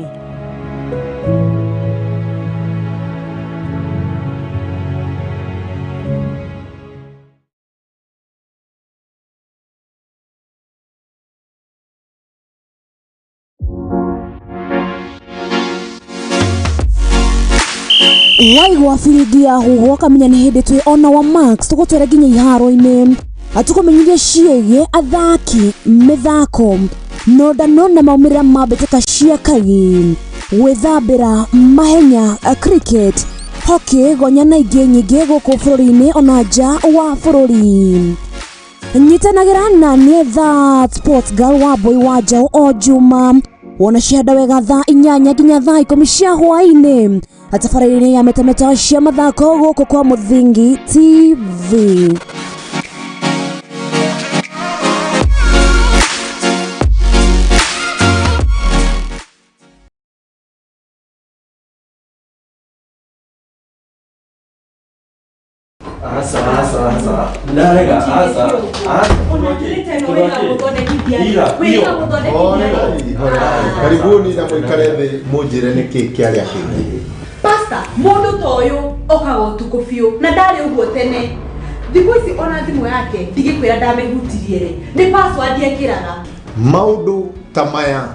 Waigua biringi ya huhwo kamenya nĩ hĩndĩ twĩ ona wa Max tũgũtwĩra nginya iharo-inĩ, tũkũmenyithia ciĩgiĩ athaki, mĩthako, nondano na maumĩrĩra ma mbĩtĩka cia kagi, gwĩthambĩra, mahenya, cricket, hockey, gonya na ingĩ nyingĩ gũkũ bũrũri-inĩ ona nja wa bũrũri. Nyitanagĩra na niĩ That Sports Girl wa Boy wa Njaũ o Juma wona cihanda wega thaa 8 nginya thaa 10 cia hwaĩ-inĩ tabarĩra-inĩ ya metameta cia mathako gũkũ kwa Muthingi TV. Asa ndarega asa. Karibuni na mũikare thĩ mũnjĩre nĩkĩ kĩarĩa kĩngĩ. Pastor, mũndũ ta ũyũ okaga ũtukũ biũ na ndarĩ ũguo tene. Thikũ ici ona thimũ yake ndigĩkwĩra ndamĩhutirie rĩ, nĩ password ekĩraga. Maũndũ ta maya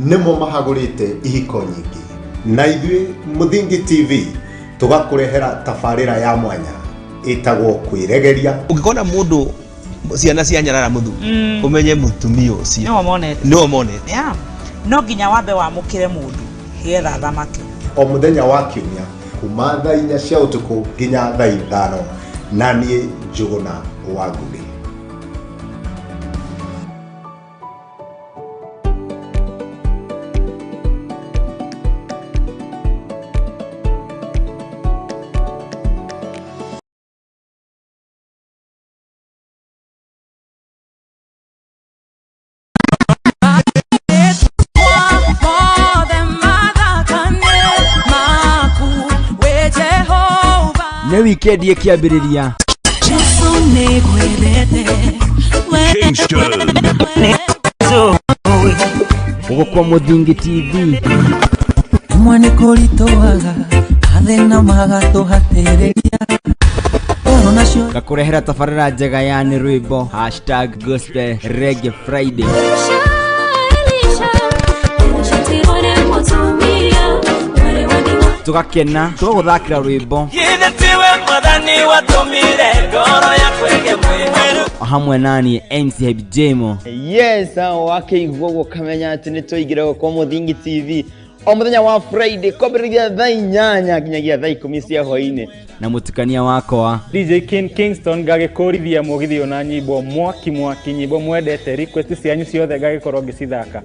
nĩmo mahagũrĩte ihiko nyingĩ, na ithuĩ Muthingi TV Tũgakũrehera tabarĩra ya mwanya ĩtagwo kwĩregeria. Ũngĩkona mũndũ ciana cia nyarara mũthuri, ũmenye mũtumia ũcio nĩwe monete. Nĩwe monete. Yeah. No nginya wambe wamũkĩre mũndũ getha athamake. O mũthenya wa kiumia kuma thaa 4 cia ũtukũ nginya thaa 5, na niĩ Njũgũna wa Ngũgĩ. Nĩ wikendi ĩkĩambĩrĩria. Kingston. Gũkũ Mũthingi TV. Rĩmwe nĩ kũritũhaga mathĩna magatũhatĩrĩria. Gakũrehera tabarĩra njega ya nĩ rwĩmbo #gospel reggae Friday. Tũgakena tũgagũthakĩra rwĩmbo hamwe nani MC Happy Jemo. Yes, wakĩigua ũguo ũkamenya atĩ nĩ twaingĩra gũkũ Mũthingi TV o mũthenya wa Friday kwambĩrĩria thaa 8 nginyagia thaa 10 cia hwaĩ-inĩ. Na mũtukania wakwa DJ King Kingston ngagĩkũrithia mũgithi ũyũ na nyimbo mwaki mwaki, nyimbo mwendete, request cianyu ciothe ngagĩkorwo ngĩcithaka.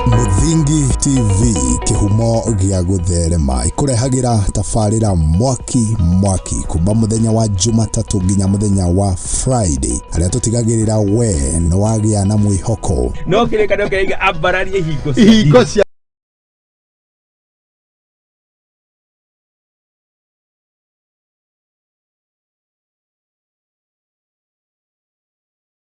Mũthingi TV, kĩhumo gĩa gũtherema, ĩkũrehagĩra tabarĩra mwaki mwaki kuma mũthenya wa Jumatatũ nginya mũthenya wa Friday, harĩa tũtigagĩrĩra we nĩ wagĩa na mwĩhoko. No kĩrĩkanĩro kĩraiga ambararie Ihingo cia